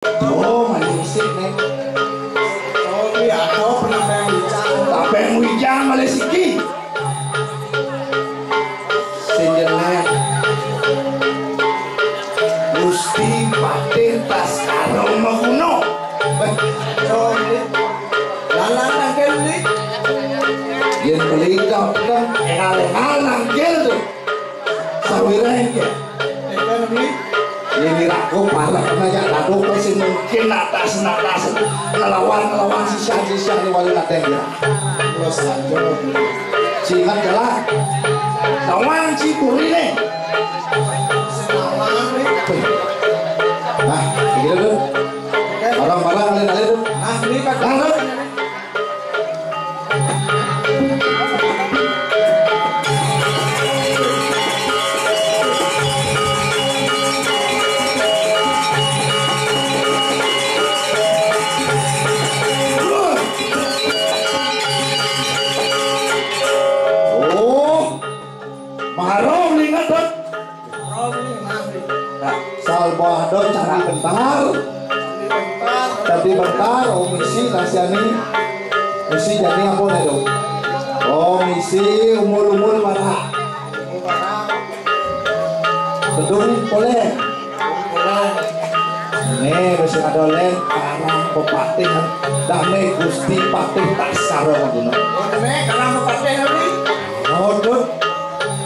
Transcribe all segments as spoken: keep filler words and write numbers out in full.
Oh, malih isik, Néng. Oh, kuwi ada penampilan wijang. Tapi wijang malih siki. Sing jelas. Gusti Patih Taskara Maguna. Beh, oh, ini. Lalang nangkil, Li. Yén beli kau kan engal-engal nangkil tuh. Sawira iki. Ini aku parek aja lagu sing mungkin natas-natas ngelawan-ngelawan sisian-sisian ini wali kadén ya. Terus aja. Sing inget jalan. Tawang Cikurine. Nah, begitu tuh. Barang-barang alih-alih tuh. Nah, ini kan. Nah, tuh. Oh, marong ingat, Dot. Nah, salbah do candi bentar. Candi bentar, oh misi nasiani. Misi jani apa nih dong? Oh misi umur-umur mana? Gedung boleh. Nih, mesti ada lén karang pepatih. Dame Gusti Patih Taskara Maguna. Oh, dame karang pepatih, Nabi. Oh, Dut.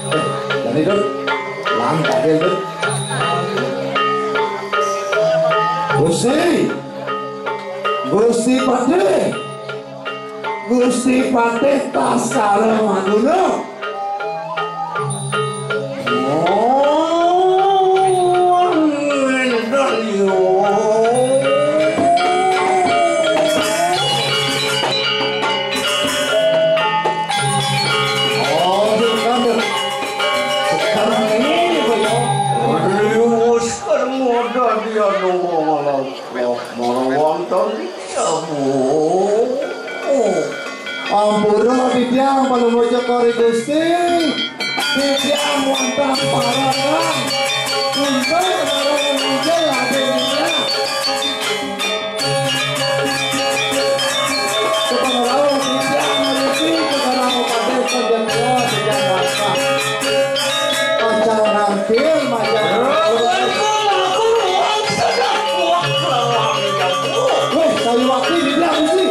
Eh, jadi Dut. Lang tadi, Dut. Gusti. Gusti Patih. Gusti Patih Taskara Maguna. Oh, ngéndén yo. Oh, sekarang, sekarang ini, Pak, ya. Aduh, sekarang udah dia nongol malah. Wah, malah wonten iya, Bu. Oh. Ampura titiang Palungguh Cokor I Gusti. Titiang wonten parakan. Punten marang inggil lagi titiang. Kepengrauh titiang ngriki kekarang upadi panjenengan titiang wantah. Acara nangkil majang. Wéh, sayu wakti di dia mesti.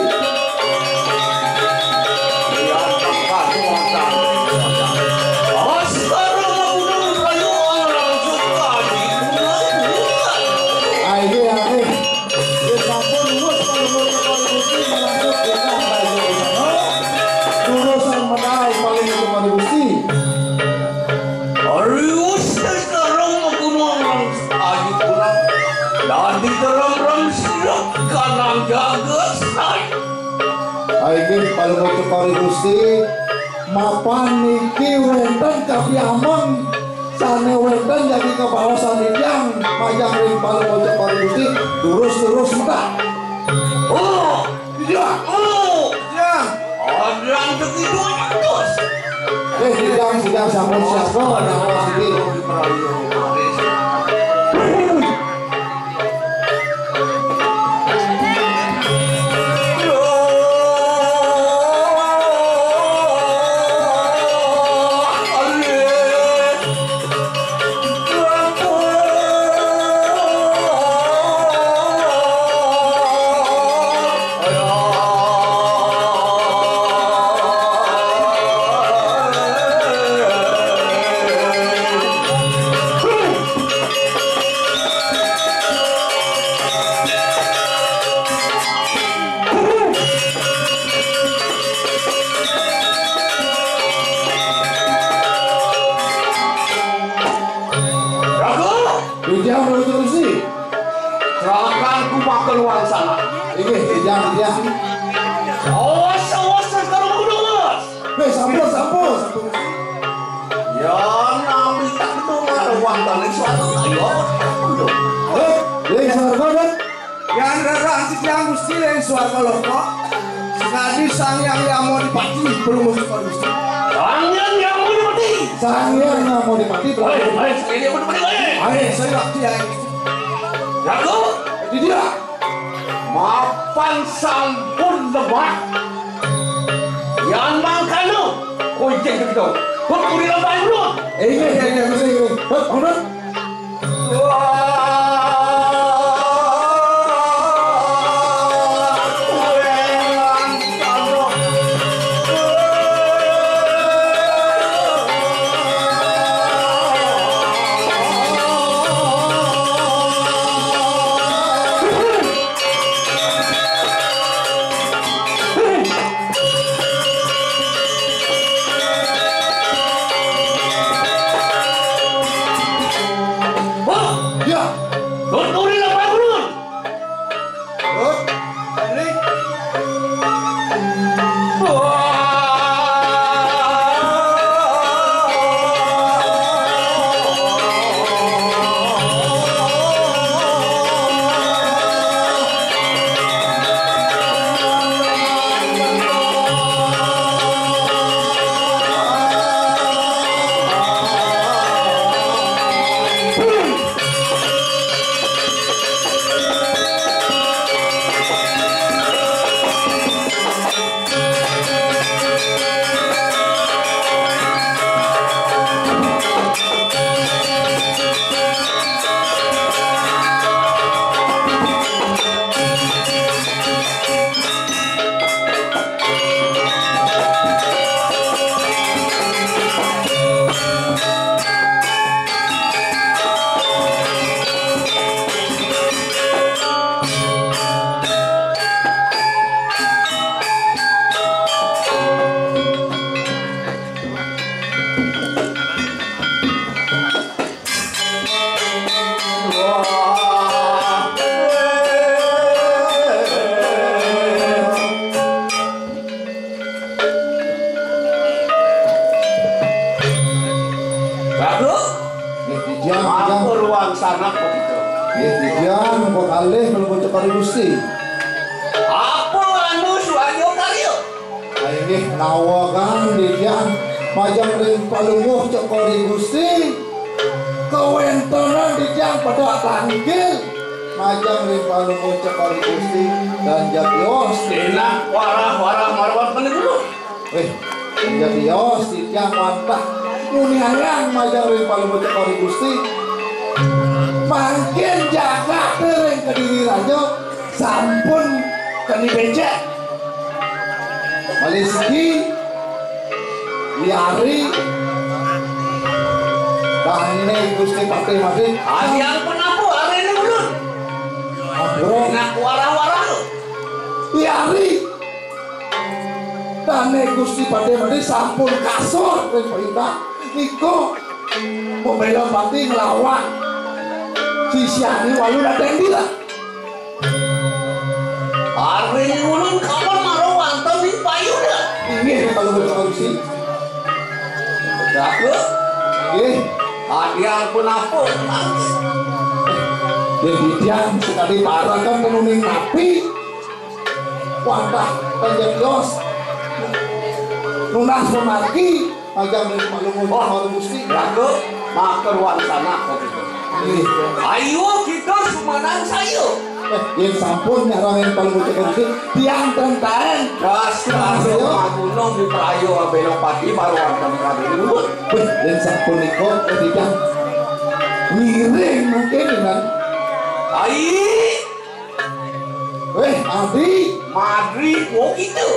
Ayo, ayo. Wis sampun wis kalau mau kembali Gusti melanjut kita ayo di sana. Urusan menaik paling itu kembali Gusti. Arius sekarang menggunung ayu pulang. Dadi terang-terang siap kanang jagat saya. Ayo, kalau mau kembali Gusti, mapan niki wénten kapiameng. Sané wénten jagi kabaosan titiang majang ring Palungguh Cokor I Gusti, durus-durus mata. Oh, iya, oh, iya. Ada yang begitu terus. Eh, sidang, sidang, sampun siap, kok, ada apa sih? Raga! Wijang Prabu Gusti. Serahkan ku maka luar sana. Inggih, wijang, wijang. Awas, awas, sekarang udah, awas. Wéh, sampun, sampun, sampun. Ya, nami tak betul marang wonten ing suatu ayo. Heh, ing swarga, Dut? Yan rerang titiang Gusti ing swarga loka. Sinadi Sang Hyang Yama Dipati, Palungguh Cokor Gusti. Sang Hyang Yama Dipati. Sang Hyang Yama Dipati, Palungguh. Ayo, ayo, Sang Hyang Yama Dipati, ayo. Ayo, saya waktu ya. Jago. Iya. Mapan sampun lemah. Yan mangkana, koyeng kita. Kok uri lemah dulu. Eh, iya, iya, iya, iya, iya. Hah, bener? Wah. Wah, ya. Tuturi lapangan. Bagus. Nggih, titiang, titiang. Apa ruang sanak begitu? Nggih, titiang, monggo kalih mlebu cokor Gusti. Apa anu suaryo karya? Inggih, nawegang titiang majeng ring palungguh cokor Gusti. Kawentenan titiang pedak tanggil majeng ring palungguh cokor Gusti dan jatios. Enak warah-warah marwat meneh dulu. Wéh, jatios titiang wantah nguniayang majeng ring palungguh cokor Gusti. Mangkin jagat ring Kediri Raja sampun keni becek. Malih siki, Wiari, dane Gusti Patih Madé. Adiang penapu arene ulun. Ampura. Nak warah-warah. Wiari. Dane Gusti Patih Madé sampun kasor ring perintah. Niku membela pati nglawan sisiane Walu Raden Dila. Ari ulun kapan mara wonten ing payuna? Inggih, kalau betul sih. Jago. Inggih. Adiang punapa? Nggih, titiang sekadi parekan tenuning napi. Wantah panjang yos. Nunas pamargi. Majeng ring palungguh. Oh, Gusti. Raga, matur wantah kok gitu. Nggih. Ayo kita sumanangsaya. Eh, yen sampun nyarengin palungguh cokor Gusti, tiang ten taen. Das, das, ayo. Magunung di Prayo Abeno Pati baru wonten kami dulu. Wih, yen sampun nika, eh, titiang ngiring mungkin dengan. Ai. Wéh, Adi. Madri, oh gitu.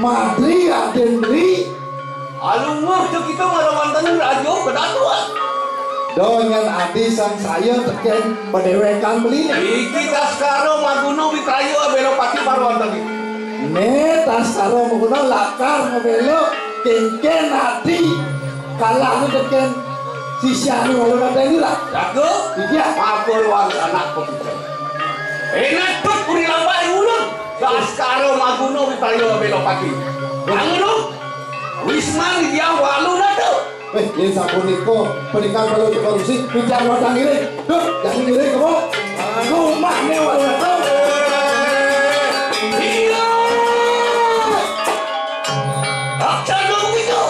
Madri, Aden Beli. Alunguh tu kita malah wonten raja kedatuan. Donyan Adi sang saya teken padewekan Beli. Iki Taskara Maguna Witrayo Abelo Pati baru wonten iki. Né Taskara Maguna lakar ngabelo kengken Adi. Kalah teken sisiane Walu Raden Dila. Jago? Iya. Matur wantah anak pemikir. Enak pun puri lambai ulun. Baskara Maguna Witrayo Belo Pati. Angelo. Wisman dia Walu Raden. Eh, yen sapunika, panikan kalau korupsi, pinjam watang ngiring. Duh, jangan ngiring, kebo. Rumahnya Walu Raden. Iya. Action dong gitu.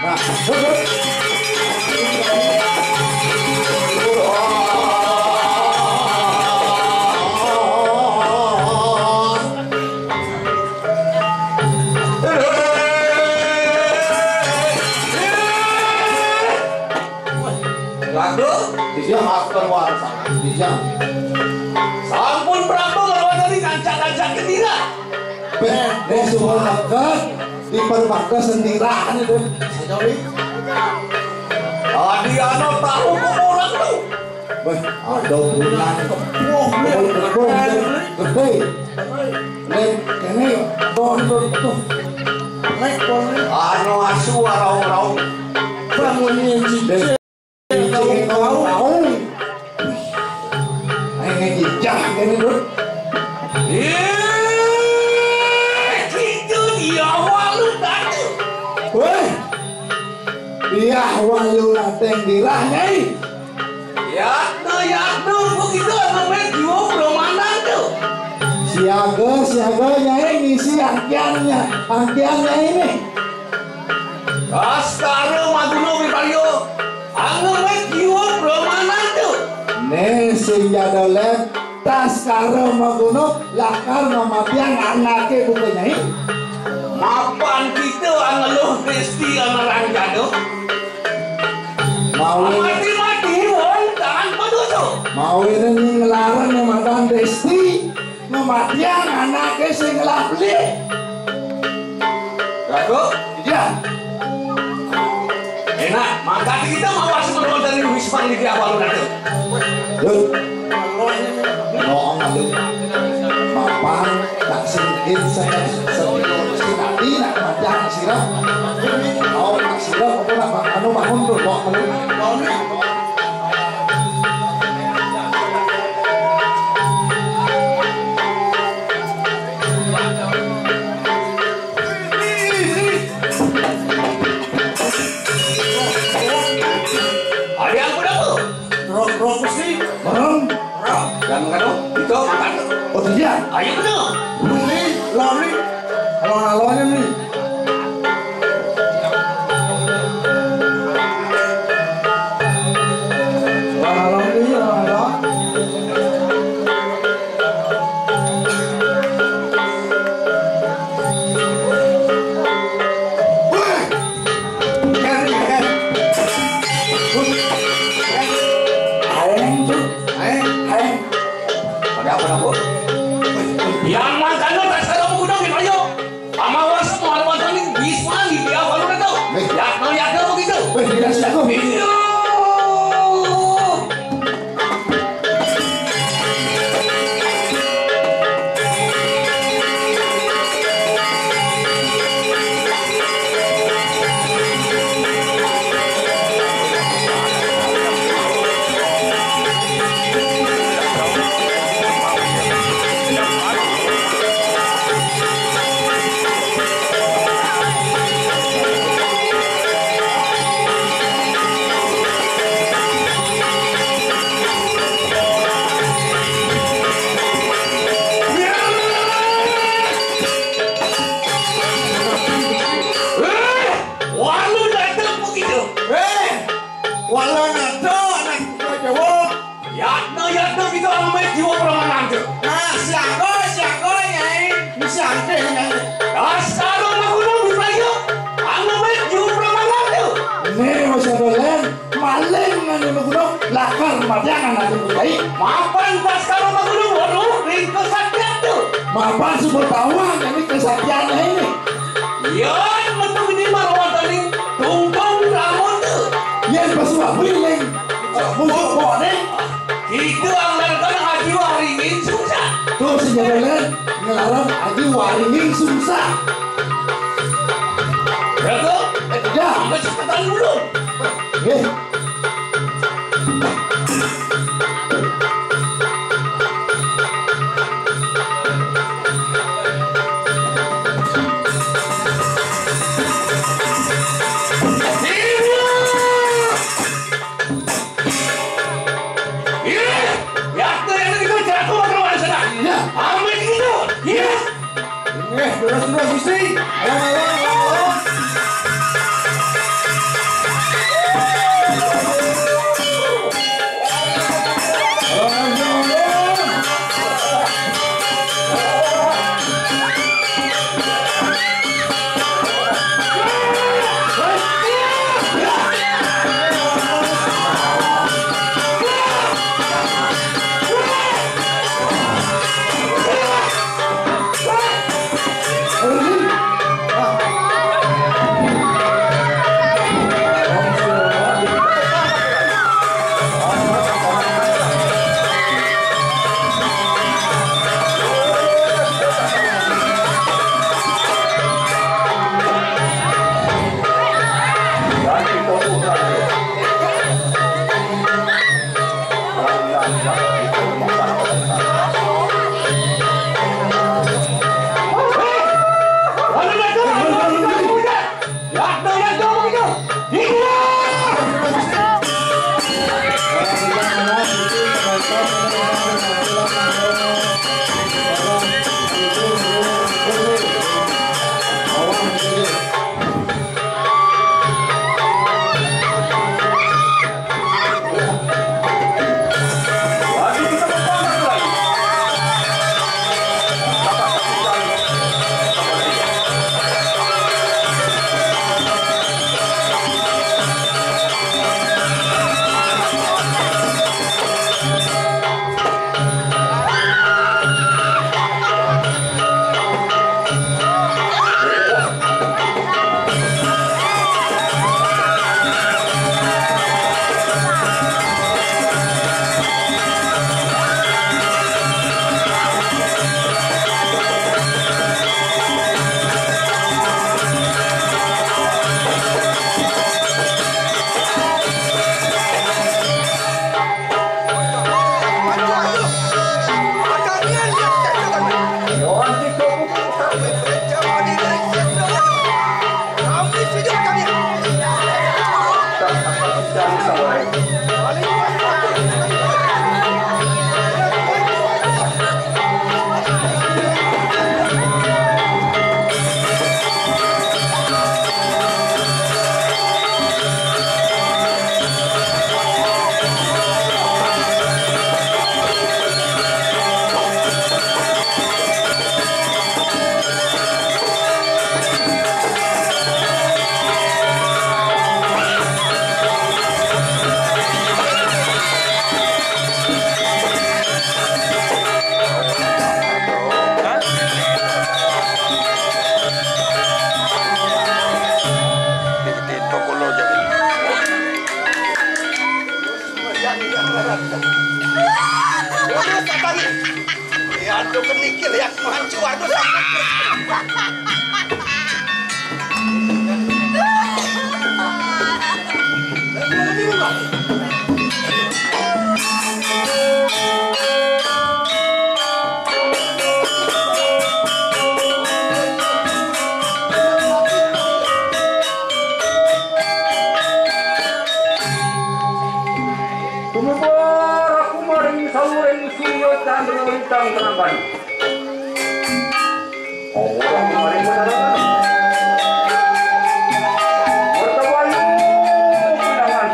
Nah, betul. Wis suwun leket, dipermakna sendiran itu. Adi ana tahu kok orang tu. Weh, ada bulan kepuh, kepuh, kepuh, gede. Lek kene, tuh, tuh, tuh. Lek, tuh. Anu asu, raung-raung. Bangun yang cicit. Cicit, raung-raung. Ayo, ngejijah, ini, Dut. Ih, gitu dia, walu tadi. Weh, dia walu nateng dirah, Nyai. Yadna, yadna, begitu namanya jiwa permanan tu. Siaga, siaga, Nyai ngisi angkiannya, angkiannya ini. Askara Maguna Wibaryo, namanya jiwa permanan tu. Nih, sing jada lek, Taskara Maguna lakar mamatiang anake buka, Nyai. Mapan kita angeluh Kristi anarang jada. Mawe mati-mati wong tangan padosa. Mawe ngelarang mamadan Desti, ngematian anake sing ngelah beli. Ratu? Iya. Enak, mangkat kita mawas menonton di Wisma di Tiap Alun Ratu. Yuk. Ngomong, Ratu. Mapan tak singkir saya, saya, saya, nak mati, nak mati, nak sirap. Mau nak sirap, apa nak bang-, anu bangun tu, kok, anu. Ada apa dah tu? Rok, rok mesti. Merem. Rok. Jangan kado. Itu makan. Oh, iya. Ayo kena. Beli, lari. Alon-alonnya nih. Alon-alon nih, alon-alon. Aeng, aeng. Ada apa, Bu? Yang makan lu tak sadar, Bu, dong, ayo. Amawas, mau ada makan nih, bis mandi, dia baru udah tahu. Eh. Ya, mau ya, tahu gitu. Eh, tidak sih, aku. Iya. Walu datang begitu. Eh, walu datang, anak Jawa. Yadna, yadna kita ambil jiwa permanen tu. Nah, siaga, siaga, Nyai. Mesti angkeh, Nyai. Dasar orang gunung di Melayu. Ambil jiwa permanen tu. Ni, Mas Adolen, maling nang di gunung, lakar matiangan nanti, Nyai. Mapan dasar orang gunung, waduh, ring kesaktian tu. Mapan semua tahuan, ini kesaktiannya ini. Iya, betul ini malam tadi. Tunggang ramun tu. Yen pas wah wiling. Musuh kok ni? Kita anggarkan Haji Waringin susah. Tu si Jalalan ngelarang Haji Waringin susah. Raga? Ya. Sampai cepetan dulu. Eh. Iya, ya, tuh yang itu jatuh ke rumah sana. Iya. Amit itu. Iya. Eh, terus, terus, Gusti. Ayo, ayo, ayo, ayo. Niki lihat mahan Juwarno sampun. Tumibar aku maring saluring surya candra lintang terang. Ora maring pandangan. Mertawayu pandangan.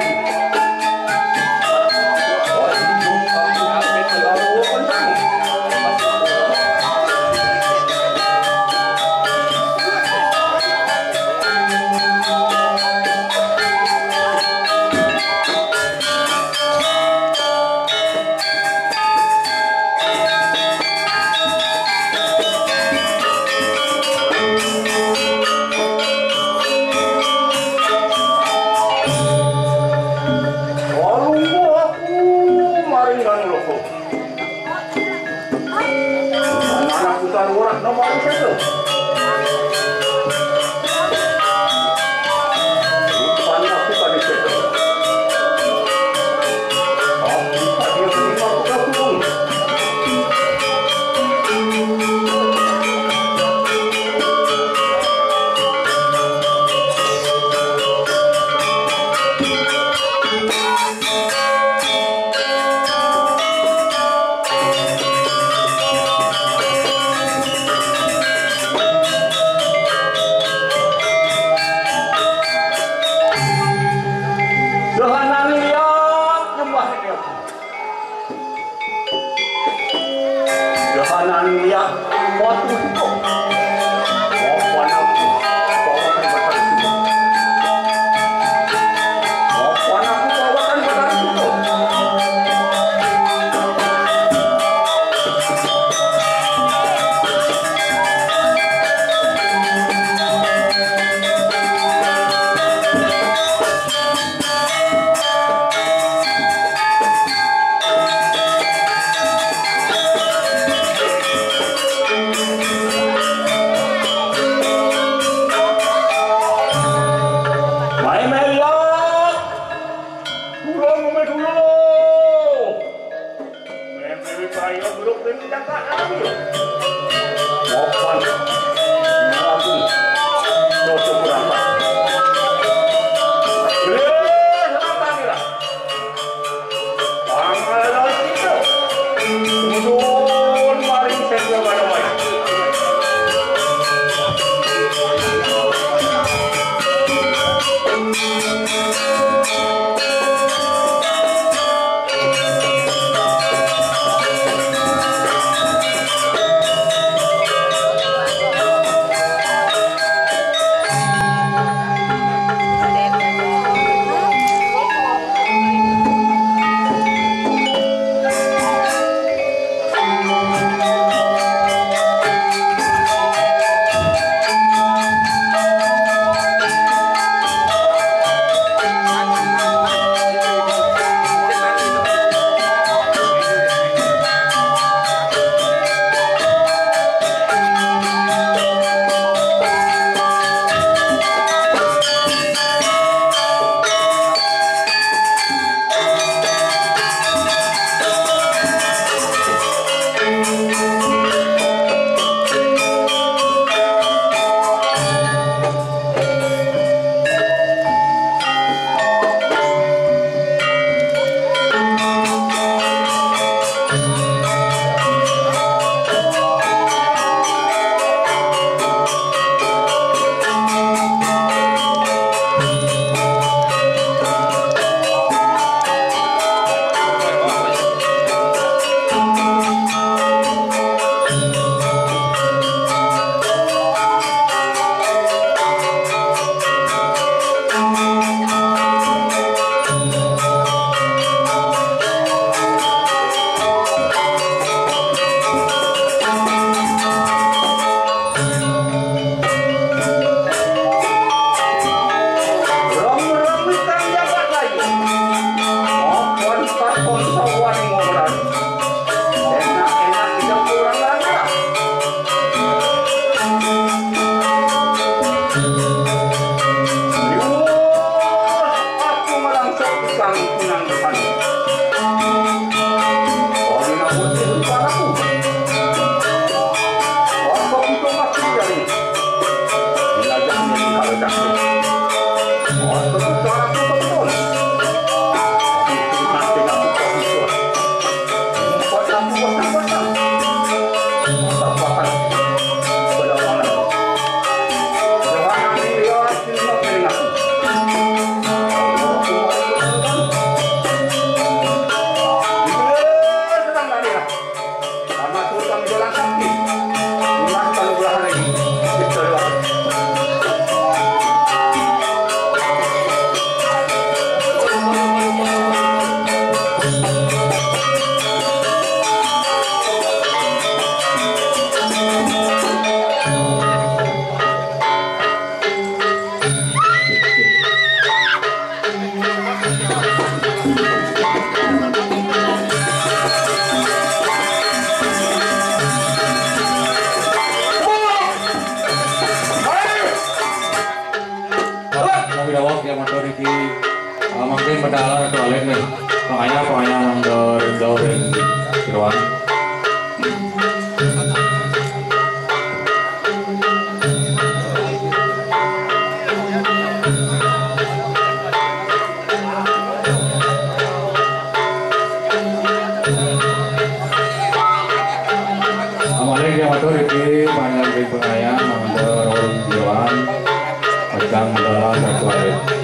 Kalungguh aku maring Danu Loko. Anak putar urak no baru satu. Lupa aku pada satu. Aku pada terima aku. Dohanan liat nyembah. Dohanan liat kuat untuk. Apa nak bawakan batang itu? Apa nak bawakan batang itu? Mai melak. Tulung ngomel dulu. Mimpi kaya buruk ini yang tak ambil. Mopan. Aku. Dosa kurang. Gelis, kenapa ngira? Pangalan kita. Turun maring sektor pada baik. Dalam balik nih, pangaya, pangaya nang dari jauh dari Jeroan. Kembali dia matur iki panjang di pengayaan nang dari Jeroan. Pecang dalam satu hari.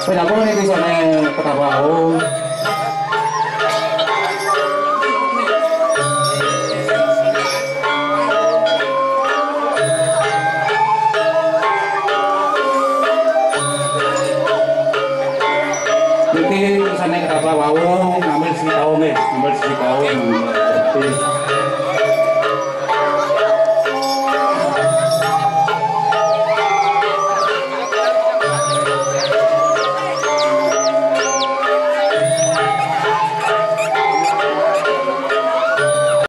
Pinabor ni bisa ni ketawa. Oh. Niki tulisannya ketawa wau ngambil siji kaum ya, ngambil siji kaum.